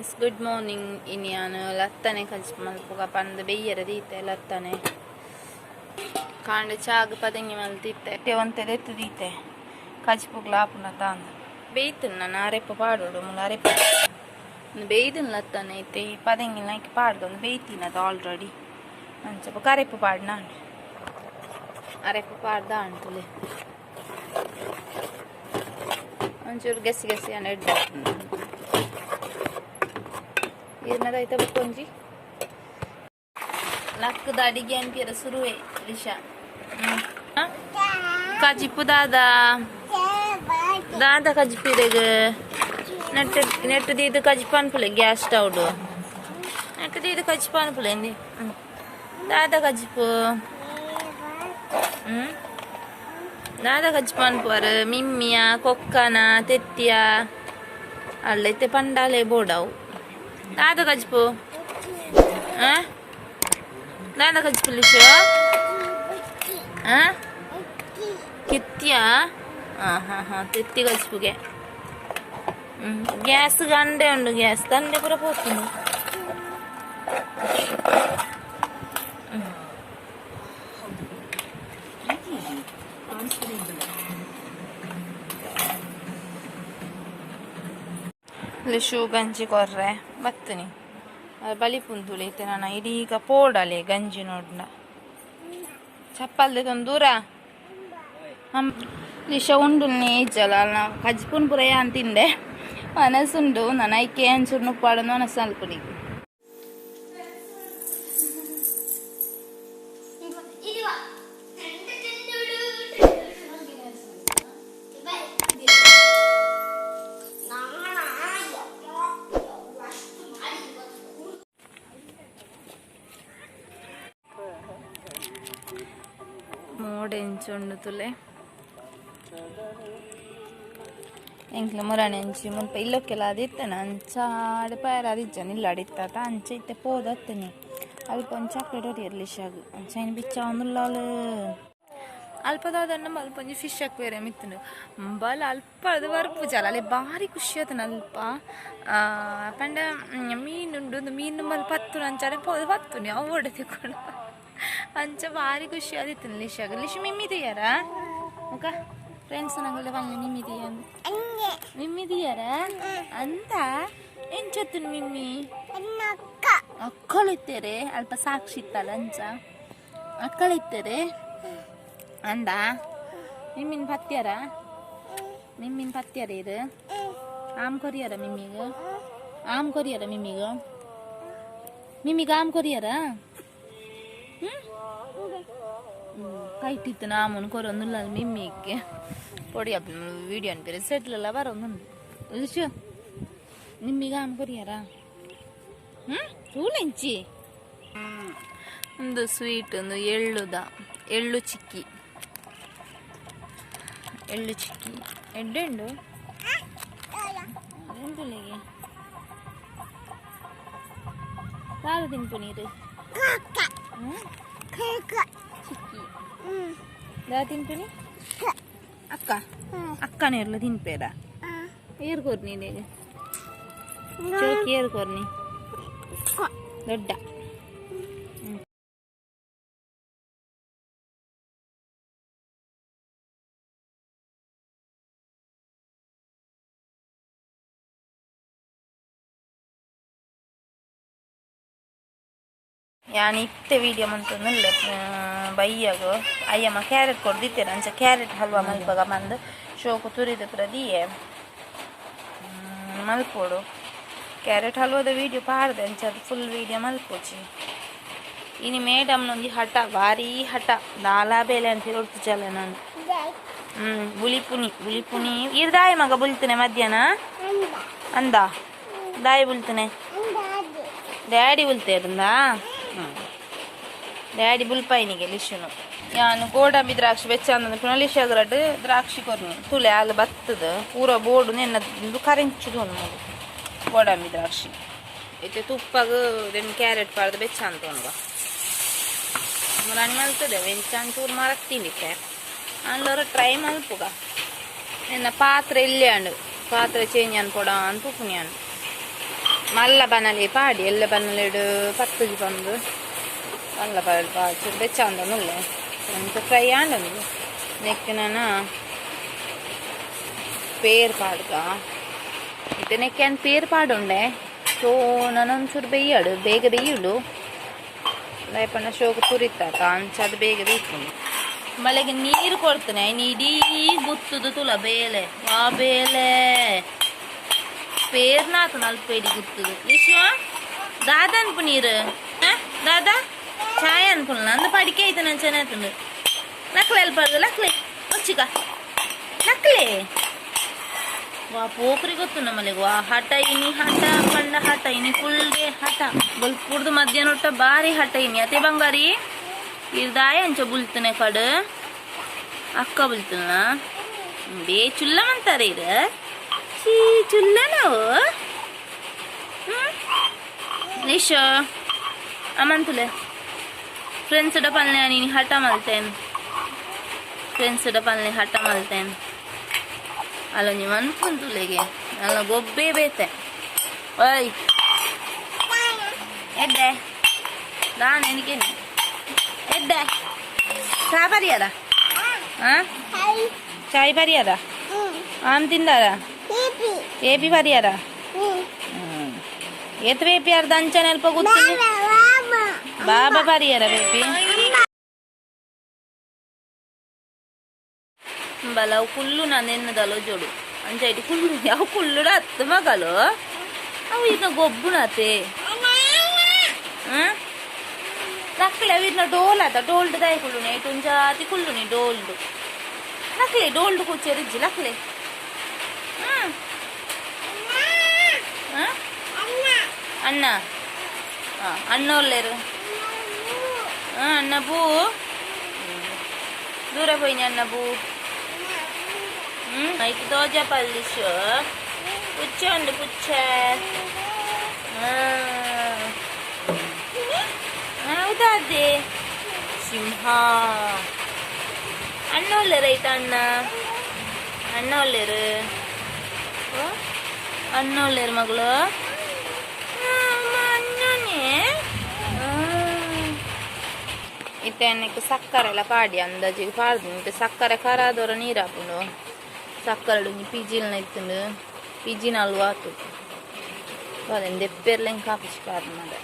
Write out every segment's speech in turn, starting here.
Friends, good morning. ಇನಿಯಾನು ಲತ್ತನೆ ಕಜ್ಜಿ ಮಲ್ಪುಗ ಪಂದ್ ಬೆಯ್ಯರ ದೀತೆ ಲತ್ತನೆ. ಕಾಂಡೆ ಚಾಗ್ ಪದಂಗಿ ಮಲ್ತಿತ್ತೆ ಒಂತೆ ದೆತ್ತು ದೀತೆ ಕಜ್ಪುಗ್ಲ ಆಪುನ ತಾಂದ್ ಬೇಯ್ತು. ನಾನು ಅರೆಪ್ಪ ಪಾಡೋಡು ಮುಲ ಅರೆಪ್ಪ ಬೇಯ್ದನ್ ಲತ್ತನೆ ಇತ್ತೆ. ಈ ಪದಂಗಿ ನೈಕ್ ಪಾಡ್ದು ಬೇಯ್ತಿನದು ಆಲ್ರೆಡಿ. ಅಂಚ ಬೊಕ ಅರೆಪ್ಪು ಪಾಡ್ನ, ಅರೆಪ್ಪು ಪಾಡ್ದ ಅಂಟುಲೆ. ಒಂಚೂರು ಗೆಸಿ ಗೆಸಿ ಅನ್ನ ಎಡ್ಡೆ ಈರ್ನದೈತ. ಬೊಕ್ಕೊಂಜಿ ಲಕ್ಕದ ಅಡಿಗೆ ಅನ್ಪಿಯರ ಸುರುವೆ. ರಿಷಾ, ಕಜಿಪು ದಾದ ದಾದ ಕಜಿಪಿರೆಗ್ ನೆಟ್ ನೆಟ್ ದೀದು ಕಜಿಪು ಅನ್ಪುಲೆ. ಗ್ಯಾಸ್ ಸ್ಟೌವ್ ನೆಟ್ ದೀದು ಕಜಿಪು ಅನ್ಪುಲೆ. ಇಂದಿ ದಾದ ಕಜಿಪು? ದಾದ ಕಜಿಪು ಅನ್ಪುವರ್? ಮಿಮ್ಮಿಯ ಕೊಕ್ಕನ ತೆತ್ತಿಯ ಅಲ್ಲೈತೆ ಪಂಡಾಲೆ ಬೋಡವು. ದಾದ ಕಜಿಪು? ಆ ದಾದ ಕಜಿಪು ಲಿಶು? ಆ ಕಿತ್ತಿಯ? ಹಾಂ ಹಾಂ ಹಾಂ, ತೆತ್ತಿ ಕಜಿಪುಗೆ. ಗ್ಯಾಸ್ ಗಂಡೆ ಉಂಡು, ಗ್ಯಾಸ್ ದಂಡೆ ಪೂರ ಪೋತುಂಡು. ಲಿಶು ಗಂಜಿ ಕೊರ್ರೆ ಬತ್ತನಿ ಬಲಿಪುಂದುಲೆ. ಇತ್ತೆ ನಾನು ಇಡೀಗ ಪೋಡಲೆ ಗಂಜಿ ನೋಡ್ನ ಚಪ್ಪಲ್ದೆ ದೂರ. ಲಿಶ ಉಂಡು ಇಜ್ಜಲ್ಲ ಕಜ್ಪುನ್ ಪೂರ ಯಾನ್ ತಿಂದೆ. ಮನಸ್ಸುಂಡು ನಾನು ಐಕೆ ಅಂಚೂರು ನುಪ್ಪಾಡೋದು ಮನಸ್ಸು ಅಲ್ಪುನಿ. ಮೋಡೆ ಎಂಚುಂಡು ತುಲೆ. ಎಂಕ್ಲ ಮುರಾಣಿ ಅಂಚಿ ಮುಲ್ಪ ಇಲ್ಲೊಕ್ಕೆಲ್ಲ ಅದಿತ್ತನ. ಅಂಚಾಡೆ ಪಾಯರ ಅದಿಜ್ಜನ ಇಲ್ಲ ಅಡಿತ್ತ ಅಂಚ ಇತ್ತೆ ಪೋದತ್ತನಿ. ಅಲ್ಪ ಒಂದು ಚಾಕ್ಲೇಟ್ ಹೊರಿಯರ್ ಲಿಶಾಗ್. ಅಂಚ ಐನ್ ಬಿಚ್ಚ ಒಂದುಲ್ಲಾಲ್. ಅಲ್ಪ ದಾದನ್ನ ಅಲ್ಪ ಒಂಜಿ ಫಿಶ್ ಅಕ್ವೇರಿಯಂ ಇತ್ತುಂಡು ಬಲ. ಅಲ್ಪ ಅದು ಬರ್ಪುಜಾಲ ಅಲ್ಲಿ ಬಾರಿ ಖುಷಿ ಆತನ ಅಲ್ಪ. ಪಂಡ ಮೀನುಂಡು, ಒಂದು ಮೀನು ಮಲ್ಪ ಪತ್ತುನು. ಅಂಚಾನೆ ಪೋದು ಪತ್ತುನಿ ಅವು ಒಡೆ ತಿಕ್ಕೊಂಡು. ಅಂಚ ಬಾರಿ ಖುಷಿ ಆದಿತ್ತು ಲಿಶಾಗ್. ಲಿಶು ಮಿಮ್ಮಿ ತೀಯಾರ ಮುಖ ಫ್ರೆಂಡ್ಸ್ ನಂಗಲ್ಲ ಪನ್ಲೆ. ಮಿಮ್ಮಿ തീಯ, ಮಿಮ್ಮಿ തീಯಾರ ಅಂತ ಎಂಚೊತ್ತುನು ಮಿಮ್ಮಿ ಅಕ್ಕಳಿತ್ತೇರೆ. ಅಲ್ಪ ಸಾಕ್ಷಿ ಇತ್ತಲ್ಲ, ಅಂಚ ಅಕ್ಕಳಿತ್ತೇರೆ ಅಂದ. ಮಿಮ್ಮಿನ ಪತ್ಯಾರ, ಮಿಮ್ಮಿನ ಪತ್ಯಾರ ಇದು ಆಮ್ ಕೊರಿಯಾರ ಮಿಮ್ಮಿಗ? ಆಮ್ ಕೊರಿಯಾರ ಮಿಮ್ಮಿಗ? ಮಿಮ್ಮಿಗ ಆಮ್ ಕೊರಿಯಾರ? ಕೈಟಿತ್ತು ನಾಮುನ್ ಕೊರೊಂದುಲ್ಲ ಮಿಮ್ಮಿಗೆ. ಪೊಡಿ ವಿಡಿಯೋ ಅನ್ಪಿರ ಸೆಟ್ಲೆಲ್ಲ ಬರೋದುಂಡು. ಲಿಶು, ನಿಮ್ಮಿಗ ಆಮ್ ಕೊರಿಯಾರ? ತೂಲೆಂಚಿ ಒಂದು ಸ್ವೀಟ್, ಒಂದು ಎಳ್ಳುದ, ಎಳ್ಳು ಚಿಕ್ಕಿ. ಎಳ್ಳು ಚಿಕ್ಕಿ ಎಡ್ಡೆ ಉಂಡು ಎಂತುಲೆಗೆ ದಾದ ತಿನ್ಪು ನೀರು ಚಿಕ್ಕಿ ದಾದ ತಿನ್ಪಿನಿ? ಅಕ್ಕ ಅಕ್ಕನೇರ್ಲ ತಿನ್ಪೇರ? ಏರ್ ಕೊರ್ನಿ ನೀನು ಚೋಕಿ, ಏರ್ ಕೊರ್ನಿ ದೊಡ್ಡ. ಯಾನ್ ಇತ್ತೆ ವೀಡಿಯೋ ಮಂತೊಂದುಲ್ಲೆ. ಬಯ್ಯಗು ಅಯ್ಯಮ್ಮ ಕ್ಯಾರೆಟ್ ಕೊರ್ದಿತ್ತೆರ್, ಅಂಚ ಕ್ಯಾರೆಟ್ ಹಲ್ವಾ ಮಲ್ಪಗ ಮಂದ್ ಶೋಕು ತುರಿದು ಪ್ರದಿಯೆ ಮಲ್ಪೊಡು. ಕ್ಯಾರೆಟ್ ಹಲ್ವಾದ ವೀಡಿಯೋ ಪಾಡ್ದೆ, ಅಂಚ ಅದು ಫುಲ್ ವೀಡಿಯೋ ಮಲ್ಪೊಚಿ. ಇನಿ ಮೇಡಮ್ನೊಂಜಿ ಹಠ, ಭಾರೀ ಹಠ. ದಾಲಾ ಬೇಲೆ ಅಂತ ಹೇಳಿ ನಾನು. ಬುಲಿಪುನಿ ಬುಲಿಪುನಿ. ಈರ್ ದಾಯ ಮಗ ಬುಲ್ತನೆ ಮಧ್ಯಾಹ್ನ ಅಂದ? ದಾಯ ಬುಲ್ತನೆ? ಡ್ಯಾಡಿ ಬುಲ್ತೇರಂದ? ಡ್ಯಾಡಿ ಬುಲ್ಪಾಯಿನಿಗೆ ಲಿಶುನು. ಯಾನು ಗೋಡಂಬಿ ದ್ರಾಕ್ಷಿ ಬೆಚ್ಚ ಅಂದ ಲಿಶಾಗರಡ್ ದ್ರಾಕ್ಷಿ ಕೊರ್ನಿ ತುಲೆ. ಅಲ್ ಬತ್ತದ ಪೂರ ಬೋಡು ನೆನ್ನ ಕರೆಂಚುದು ಮೂಲು ಗೋಡಂಬಿ ದ್ರಾಕ್ಷಿ. ಇತ್ತೆ ತುಪ್ಪಗ್ then carrot ಪಾಡ್ದು ಬೆಚ್ಚ ಅಂತ ಉಂಡು. ಮುರಾನಿ ಮಲ್ತದೆ ಎಂಚ ಚೂರು ಮರತ್ತೀನಿ. ಅಲ್ಲೊರ ಟ್ರೈ ಮಲ್ಪುಗ. ನಿನ್ನ ಪಾತ್ರೆ ಇಲ್ಲೇ ಅಂಡು, ಪಾತ್ರೆ ಚೇಂಜ್ ಅನ್ಪೊಡ ಅನ್ಪುಪುನಿ. ಮಲ್ಲ ಬನಲಿ ಪಾಡಿ ಎಲ್ಲ ಬನಲಿಡು ಪತ್ತುಜಿ ಬಂದು ಮಲ್ಲ ಬರಲು ಪಾಡಿ ಬೆಚ್ಚ ಮುಲ್ಲೆ ಒಂತೆ ಫ್ರೈ ಆಂಡೊಂದು ನೆಕ್ ನಾನ ಪೇರ್ ಪಾಡ್ಗ ಇತ್ತೆ ನೆಕ್ಕೆ ಪೇರ್ ಪಾಡುಂಡೆ ಸೊ ನಾನೊಂಚೂರು ಬೇಯ್ಯಾಡು ಬೇಗ ಬೇಯುಂಡು ದಾಯಪಂಡ ಶೋಕ ತುರಿತಾತ ಅಂಚ ಅದು ಬೇಗ ಬೇಯ್ಕೊಂಡು ಮಳೆಗೆ ನೀರು ಕೊಡ್ತಾನೆ ಇಡೀ ಗುತ್ತದು ತುಲ ಬೇಲೆ ವಾ ಬೇಲೆ ಪೇರ್ನಾತು ನಲ್ಪೇಡಿ ಗುತ್ತದು ವಿಶ್ವ ದಾದ ಅನ್ಪು ನೀರು ದಾದಾ ಚಾಯ್ ಅನ್ಪುಲ್ಲ ಅಂದ ಪಡಿಕೆ ಆಯ್ತು ನಾನು ಚೆನ್ನಾಗ್ತಂದು ನಕ್ಲೆ ಅಲ್ಪಾರ್ದು ಲಕ್ಲೆ ಒಚ್ಚಿಕ ನಕ್ಲೆ ವಾ ಪೋಕ್ರಿ ಗೊತ್ತು ನಮ್ಮಲ್ಲಿಗೆ ವಾ ಹಠ ಇನಿ ಹಠ ಪಂಡ ಹಠ ಇನಿ ಫುಲ್ ಡೇ ಹಠ ಬೊಲ್ಪುಡ್ದು ಮಧ್ಯಾಹ್ನ ಒಟ್ಟ ಬಾರಿ ಹಠ ಇನಿ ಅತೆ ಬಂಗಾರಿ ಇರ್ದಾಯ ಅಂಚ ಬುಲ್ತನೆ ಕಡು ಅಕ್ಕ ಬುಲ್ತನ ಬೇ ಚುಲ್ಲ ಮಂತಾರೆ ಇರ ಚೀ ಚುಲ್ಲ ನಾವು ನಿಶ್ ಅಮಂತುಲೆ ಫ್ರೆಂಡ್ಸ್ ಪಲ್ಲೆ ನೀನು ಹಠ ಮಲ್ತೇನೆ ಫ್ರೆಂಡ್ಸ್ ಪಲ್ಲೆ ಹಠ ಮಲ್ತೇನೆ ಅಲ್ಲೊಂಜಿ ಮನ್ಪುಂತುಲೆಗೆ ಅಲ್ಲ ಗೊಬ್ಬೆ ಬೇತೆ ಓಯ್ ಎಡ್ಡೆ ನಾನು ಎನಿಕೆ ಎಡ್ಡೆ ಚಾ ಪರಿಯಾರ ಹಾಂ ಚಾಯ್ ಪರಿಯಾರ ಆಮ್ ತಿಂದಾರ ಏಪಿ ಪರಿಯಾರ ಏತ್ ಬೇಪಿ ಅರ್ಧ ಅಂಚನೆ ಅಲ್ಪ ಗೊತ್ತಿಲ್ಲ ಬಾಬಾ ಪರಿಯಾರ ಬೇಪಿ ಬಲವು ಕುಲ್ಲು ನಾನು ಎನ್ನದಲ್ಲೋ ಜೋಡು ಅಂಚ ಕುಲ್ಲು ಯಾವ ಕುಳ್ಳುಡ ಹತ್ತು ಮಗಲು ಅವು ಈಗ ಗೊಬ್ಬುನತೆ ಲಕ್ಲೆ ಅವಿರ್ನ ಡೋಲ್ ಆತ ಡೋಲ್ಡ್ ದಾಯ ಕುಳ್ಳುನಿ ಐಟು ಒಂಜಾತಿ ಕುಳ್ಳುನಿ ಡೋಲ್ಡು ಲಕ್ಲೆ ಡೋಲ್ಡು ಕೂಚೆರಿಜ್ಜಿ ಲಕ್ಲೆ ಅಣ್ಣ ಅಣ್ಣ ಒಲ್ಲೇರು ಅಣ್ಣ ಬೂ ದೂರ ಪೋಯಿನಿ ಅಣ್ಣ ಬೂ ಐಕ್ ದೋಜ ಪಲ್ಲಿಶು ಪುಚ್ಚೆ ಉಂಡು ಪುಚ್ಚೆ ಹೌದಾದೆ ಸಿಂಹ ಅಣ್ಣ ಒಲ್ಲೇರು ಐತ ಅಣ್ಣ ಅಣ್ಣ ಒಲ್ಲೇರು ಅಣ್ಣ ಒಲ್ಲೇರು ಮಗಳು ಅಣ್ಣನೇ ಇತ್ತೆ ಅನ್ನಕ್ಕೆ ಸಕ್ಕರೆ ಎಲ್ಲ ಪಾಡಿ ಅಂದಾಜಿಗೆ ಪಾಡ್ದು ಇತ್ತೆ ಸಕ್ಕರೆ ಖರಾದವರ ನೀರು ಹಾಕೊಂಡು ಸಕ್ಕರೆ ಒಂಜಿ ಪಿಜಿಲ್ನ ಇತ್ತುಂಡು ಪಿಜಿನ ಅಲ್ವಾ ಆತು ಅದೇನು ದೆಪ್ಪೆರ್ಲೆಂಗ್ ಕಾಪಿಸಿ ಪಾಡ್ ಮದ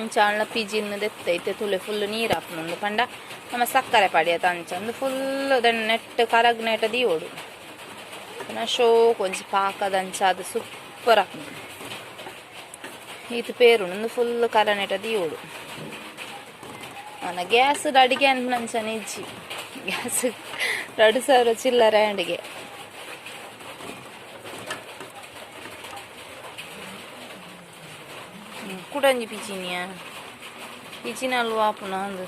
ಇಂಚಾಳ್ನ ಪಿಜಿಲ್ನ ದೆತ್ತ ಇತ್ತೆ ತುಲೆ ಫುಲ್ ನೀರು ಹಾಕೊಂಡು ಪಂಡ ನಮ್ಮ ಸಕ್ಕರೆ ಪಾಡಿಯತ ಅಂಚ ಒಂದು ಫುಲ್ ದಣ್ಣ ನೆಟ್ ಕರಗ್ ನೆಟ ದೀವೋಡು ಪುನಃ ಶೋಕ್ ಒಂಜಿ ಪಾಕದ ಅಂಚ ಅದು ಸೂಪರ್ ಹಾಕೊಂಡು ಈತು ಪೇರುಂಡು ಫುಲ್ ಕರ ನೆಟ ದೀವೋಡು ಅನ ಗ್ಯಾಸ್ ಅಡಿಗೆ ಅನ್ಪುನಂಚನೆ ಇಜ್ಜಿ ಗ್ಯಾಸ್ 2000 ಚಿಲ್ಲರೆ ಅಡಿಗೆ ಕುಡಂಜಿ ಪಿಚಿನಿಯ ಪಿಚಿನ ಅಲ್ವಾ ಪುನಃ ಅಂದು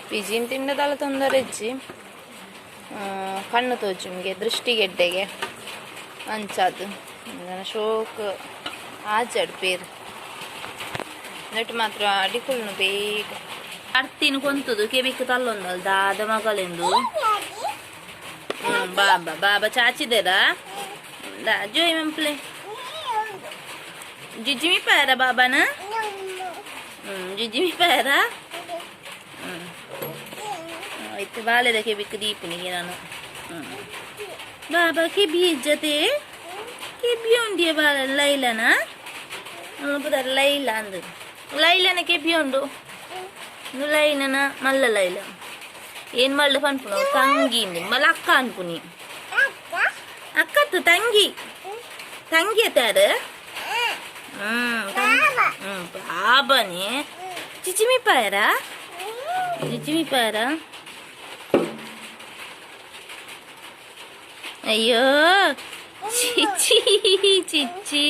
ಪಿಜಿನ್ ತಿಂಡದಲ್ಲ ತೊಂದರೆ ಇಜ್ಜಿ ಕಣ್ಣು ತೋಜುಮ್ಗೆ ದೃಷ್ಟಿಗೆಡ್ಡೆಗೆ ಅಂಚಾದು ಶೋಕ್ ಆಜಾಡು ಪೇರು ನೆಟ್ಟು ಮಾತ್ರ ಅಡಿಕುಲ್ನು ಬೇಗ ಅರ್ತಿನ ಕೊಂತುದು ಕೆಬಿಕ್ ತಲ್ಲೊಂದಲ್ ದಾದ ಮಗಲೆಂದು ಬಾಬಾ ಬಾಬಾ ಚಾಚಿದೆರಾ ಜೋಯ್ ಮಂಪ್ಲೆ ಜಿಜಿಮಿ ಪಾರ ಬಾಬಾನ ಜಿಜಿಮಿ ಪಾರ ಇತ್ತು ಬಾಲೆದ ಕೆಬಿಕ್ ದೀಪನಿಗೆ ನಾನು ಬಾಬಾ ಕೆಬಿ ಇಜ್ಜತೆ ಕೆಬಿ ಉಂಡಿಯ ಬಾಲ ಲೈಲನ ಪುದರ್ ಲೈಲ ಅಂದು ಲೈಲನ ಕೆಬಿ ಉಂಡು ಲೈಲನ ಮಲ್ಲ ಲೈಲ ಏನ್ ಮಲ್ಲು ಪನ್ಪುನು ತಂಗಿ ಮಲ್ಲ ಅಕ್ಕ ಅನ್ಪುನಿ ಅಕ್ಕತ್ತು ತಂಗಿ ತಂಗಿ ಅತ್ತಾರು ಬಾಬಾನಿ ಚಿಚಿಮಿ ಪಾಯರ ಚಿಚಿಮಿ ಪಾಯರ ಅಯ್ಯೋ ಚಿಚಿ ಚಿಚ್ಚಿ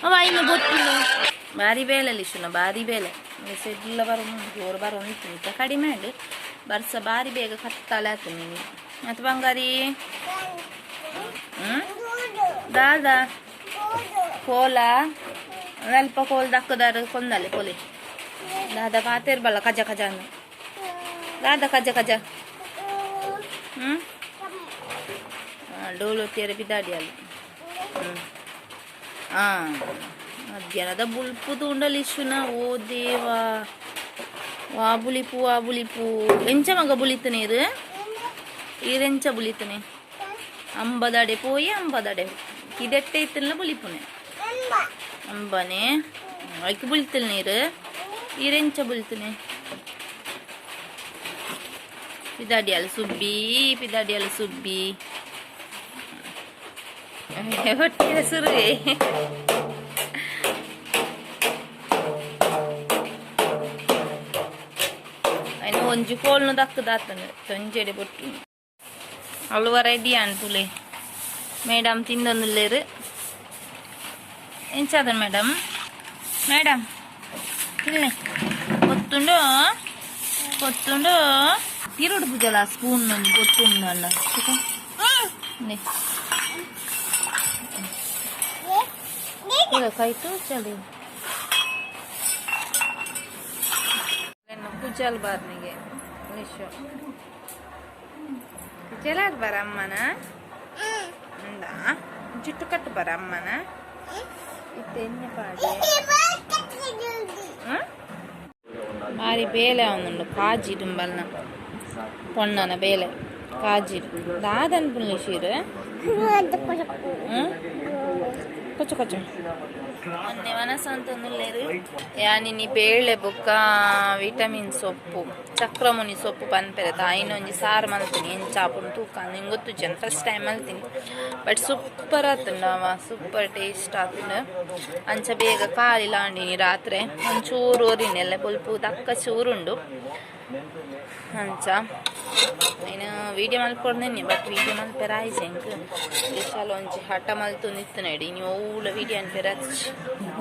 ಅವ ಇನ್ನು ಗೊತ್ತಿಲ್ಲ ಬಾರಿ ಬೇಲೆ ಲಿಶುನ ಬಾರಿ ಬೇಲೆ ಸೆಡ್ಲ ಬರೋನು ಜೋರು ಬರೋನು ಇತ್ತು ಕಡಿಮೆ ಆಗಿ ಬರ್ಸ ಬಾರಿ ಬೇಗ ಕತ್ತಾಲೆ ಆತು ನೀನು ಮತ್ತೆ ಬಂಗಾರಿ ದಾದಾ ಕೋಲ ಅಲ್ಪ ಕೋಲ್ ದಕ್ಕದಾರ ಕೊಂದಲೆ ಕೊಲೆ ದಾದ ಪಾತೆರ್ ಬಲ್ಲ ಕಜ ಕಜ ಅಂದ್ ದಾದ ಕಜ ಕಜ. ಹ್ಮ್ ಡೋಲು ತೇರೆ ಪಿದಾಡಿಯಾಲು. ಹ್ಮ್ ಆ ಮಧ್ಯಾಹ್ನದ ಬುಲ್ಪು ತೂಂಡಲಿಶುನ. ಓ ದೇವಾ, ವಾ ಬುಲಿಪು, ವಾ ಬುಲಿಪು. ಎಂಚ ಮಗ ಬುಲಿತು ನೀರು? ಈರೆಂಚ ಬುಲಿತನೆ? ಅಂಬದಡೆ ಪೋಯಿ, ಅಂಬದಡೆ ಕಿದೆಟ್ಟೆ ಇತ್ತಲ್ಲ ಬುಲಿಪುನೆ. ಅಂಬನೆ ಐಕ್ ಬುಲಿತಲ್ ನೀರು. ಈರೆಂಚ ಬುಲಿತನೆ? ಪಿದಾಡಿಯಾಲ ಸುಬ್ಬಿ, ಪಿದಾಡಿಯಾಲ ಸುಬ್ಬಿ. ಹೊಟ್ಟೆ ಹಸುರುವೆ. ಅಯ್ನ ಒಂಜಿ ಕೋಲ್ನು ದಕ್ಕದಾತನ ತೊಂಜೆಡೆ ಬೊಟ್ಟು. ಅಲ್ವ ರೆಡಿ ಅನ್ಪುಲೆ. ಮೇಡಮ್ ತಿಂದೊಂದುಲ್ಲೇರು. ಎಂಚಾದ ಮೇಡಮ್? ಮೇಡಮ್ ತಿನ್ನೆ. ಗೊತ್ತುಂಡು, ಗೊತ್ತುಂಡು. ತಿರುಡು ಪೂಜಲ ಸ್ಪೂನ್ ಒಂಜಿ ಗೊತ್ತುಂಡು ಅಲ್ಲ. ಕೈತು ಚಳಿ ಕುಜಲ್ ಬಾರ್ನಿಗೆ ನಿಶು ಕುಜಲಾರ್ ಬಾರ ಅಮ್ಮನ ಉಂದಾ ಜುಟ್ಟು ಕಟ್ಟು ಬಾರ ಅಮ್ಮನ. ಇತ್ತೆ ಎಣ್ಣೆ ಪಾಡಿ ಬಾರಿ ಬೇಲೆ ಒಂದುಂಡು. ಕಾಜಿ ದುಂಬಲ್ನ ಪೊಣ್ಣನ ಬೇಲೆ ಕಾಜಿ ದಾದನ್ ಪುಣ್ಯ. ಕೊಚ್ಚ ಕೊಚ್ಚ ಮೊನ್ನೆ ವನಸ ಅಂತಂದುಲ್ಲೇರು. ಯಾನಿನಿ ಬೇಳೆ ಬೊಕ್ಕ ವಿಟಮಿನ್ ಸೊಪ್ಪು, ಚಕ್ರಮುನಿ ಸೊಪ್ಪು ಪನ್ಪೆರೆ ತಾಯಿನೊಂಜಿ ಸಾರು ಮಲ್ತೀನಿ. ಎಂಚ ಆಪುಂಡು ತೂಕ, ನಿಂಗೆ ಗೊತ್ತುಜ್ಜಿ, ಫಸ್ಟ್ ಟೈಮ್ ಮಲ್ತೀನಿ. ಬಟ್ ಸೂಪರ್ ಆತುಂಡು ಅವ, ಸೂಪರ್ ಟೇಸ್ಟ್ ಆತುಂಡು. ಅಂಚ ಬೇಗ ಕಾಲಿಲ ಆಂಡಿನಿ. ರಾತ್ರೆ ಒಂಚೂರು ಒರಿನೆಲ್ಲ ಬೊಲ್ಪು ದಕ್ಕ ಚೂರುಂಡು. ಅಂಚ ಐನು ವೀಡಿಯೋ ಮಲ್ಪೊಡ್ದಿನಿ, ಬಟ್ ವೀಡಿಯೋ ಮಲ್ಪೆರ ಆಯ್ಜಿ ಎಂಕ್. ವಿಶಾಲ ಒಂಜಿ ಹಠ ಮಲ್ತೊಂದಿತ್ತು ಇನಿ ಓಲ ವೀಡಿಯೋ ಅನ್ಪೆರ.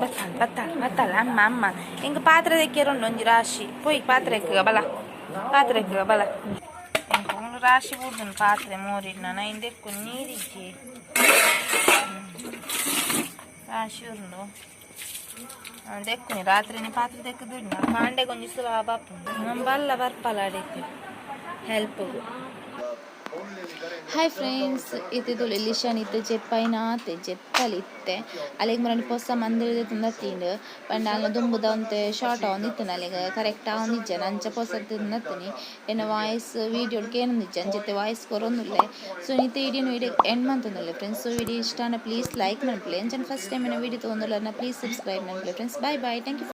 ಬತ್ತಾಳ ಬತ್ತಾಳ ಬತ್ತಾಳ. ಅಮ್ಮ ಅಮ್ಮ, ಎಂಕ್ ಪಾತ್ರೆ ದೆಕ್ಕೆರುಂಡು ಒಂಜಿ ರಾಶಿ. ಪೋಯ್ ಪಾತ್ರೆ ಎಕ್ಕಗ ಬಲ, ಪಾತ್ರೆ ಎಕ್ಕಗ ಬಲ. ಎಂಕ್ ರಾಶಿ ಬೂರ್ದುಂಡು ಪಾತ್ರೆ ಮೋರಿಡ್. ನಾನು ಐನ್ ದೆಕ್ಕು ನೀರಿಜ್ಜಿ. ರಾಶಿ ಉಂಡು, ದೆಕ್ಕುನಿ. ರಾತ್ರಿನೇ ಪಾತ್ರೆ ದೆಕ್ಕುದುಂಡು, ಕಾಂಡೆಗ್ ಒಂಜಿ ಸುಲಭ ಆಪುಂಡು. ನಮ್ಮ ಬಲ್ಲ ಬರ್ಪಲ ಅಡೆಕ್ ಹೆಲ್ಪ್ಗು. ಹಾಯ್ ಫ್ರೆಂಡ್ಸ್, ಇತ್ತಿದ್ದು ಲಿಶನ್ ಇತ್ತು ಜೆಪ್ಪೈನಾತೆ ಜೆತ್ತಲ್ ಇತ್ತೆ. ಅಲೆಗ್ ಮುರನಿ ಪೊಸ ಮಂದಿರ ತುಂದ ತಿಂಡ್ ಪಂಡ ಅಲ್ನ ದುಂಬುದ ಒಂತೆ ಶಾರ್ಟ್ ಆವೊಂದಿತ್ತು, ಅಲೆಗ್ ಕರೆಕ್ಟ್ ಆವೊಂದಿಜ್ಜನ. ಅಂಚ ಪೊಸ ತಿಂದತ್ತೀನಿ. ಎನ್ನ ವಾಯ್ಸ್ ವೀಡಿಯೋ ಕೇನೊಂದಿಜ್ಜ, ಅಂಚತೆ ವಾಯ್ಸ್ ಕೊರೊಂದುಲ್ಲೆ. ಸೊ ಇತ್ತೆ ಇಡಿನ ವೀಡಿಯೋ ಎಂಡ್ ಮಂತೊಂದುಲ್ಲೆ ಫ್ರೆಂಡ್ಸ್. ಸೊ ವೀಡಿಯೋ ಇಷ್ಟ ಆಂಡ ಪ್ಲೀಸ್ ಲೈಕ್ ಮನ್ಪುಲೆ. ಅಂಚನೆ ಫಸ್ಟ್ ಟೈಮ್ ಎನ್ನ ವೀಡಿಯೋ ತೂವೊಂದುಲ್ಲರ್ನ ಪ್ಲೀಸ್ ಸಬ್ಸ್ಕ್ರೈಬ್ ಮನ್ಪುಲೆ friends. Bye bye, thank you.